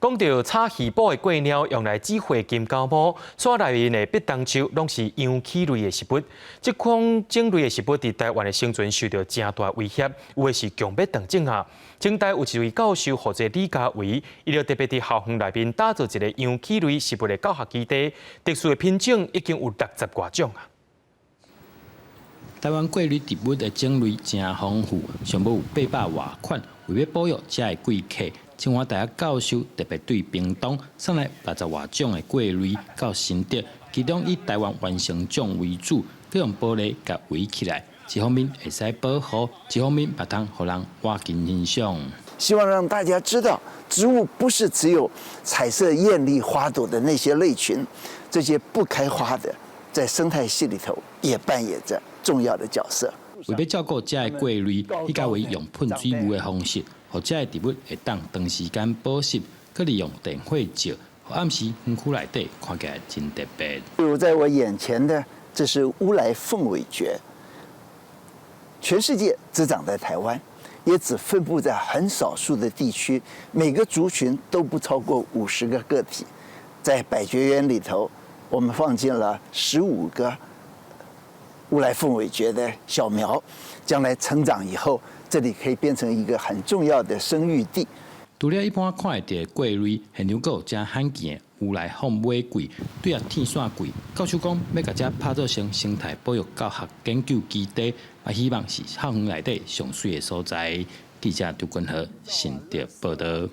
講到炒魚脯的過貓用來指揮金狗毛，山內面的壁桐樹攏是楊杞類的植物。這款種類的植物佇台灣的生存受著誠大威脅，有的是強欲斷種啊。政大有一位教授號做李家維，伊就特別佇校園內面打造一個楊杞類植物的教學基地，特殊的品種已經有六十外種啊。台灣桂類植物的種類誠豐富，上無有八百外款。為欲保育遮的貴客，清華大學教授特別對屏東送來六十外種的桂類到新竹，其中以台灣原生種為主，閣用玻璃共圍起來，一方面會使保護，一方面嘛通予人倚近欣賞。希望讓大家知道，植物不是只有彩色豔麗花朵的那些類群，這些不開花的，在生態系裡頭也扮演着重要的角色。為欲照顧遮的桂類，李家維用噴水霧的方式，予遮的植物會當長時間保濕，閣利用電火照，予暗時園區內底看起來真特別。比如在我眼前的，這是烏來鳳尾蕨，全世界只長在台灣，也只分布在很少數的地區，每個族群都不超過50個個體。在百蕨園裡頭，我們放進了15個烏來鳳尾蕨的小苗，將來成長以後，這裡可以變成一個很重要的生育地。除了一般看會著的桂類，現場閣有誠罕見的烏來鳳尾桂，對啊天線桂。教授講，欲共遮拍造成生態保育教學研究基地，嘛希望是校園內底上媠的所在。記者張君和新竹報導。